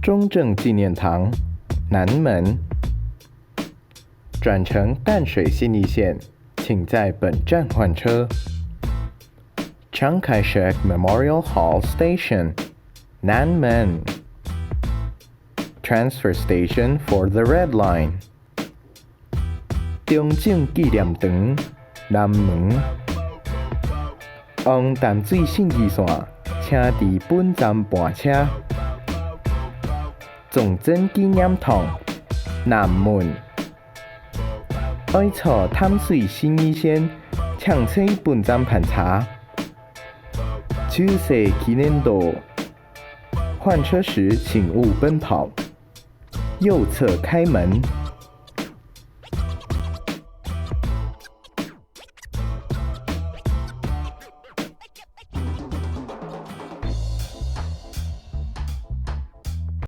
中正紀念堂，南門。轉乘淡水信義線，請在本站換車。Chiang Kai-shek Memorial Hall Station, Nanmen. Transfer station for the Red Line. 中正紀念堂，南門。往淡水信義線，請佇本站盤車。崇真紀念堂，南門。愛坐淡水信義線，請在本站盤車。中正紀念堂。換車時請勿奔跑。右側開門。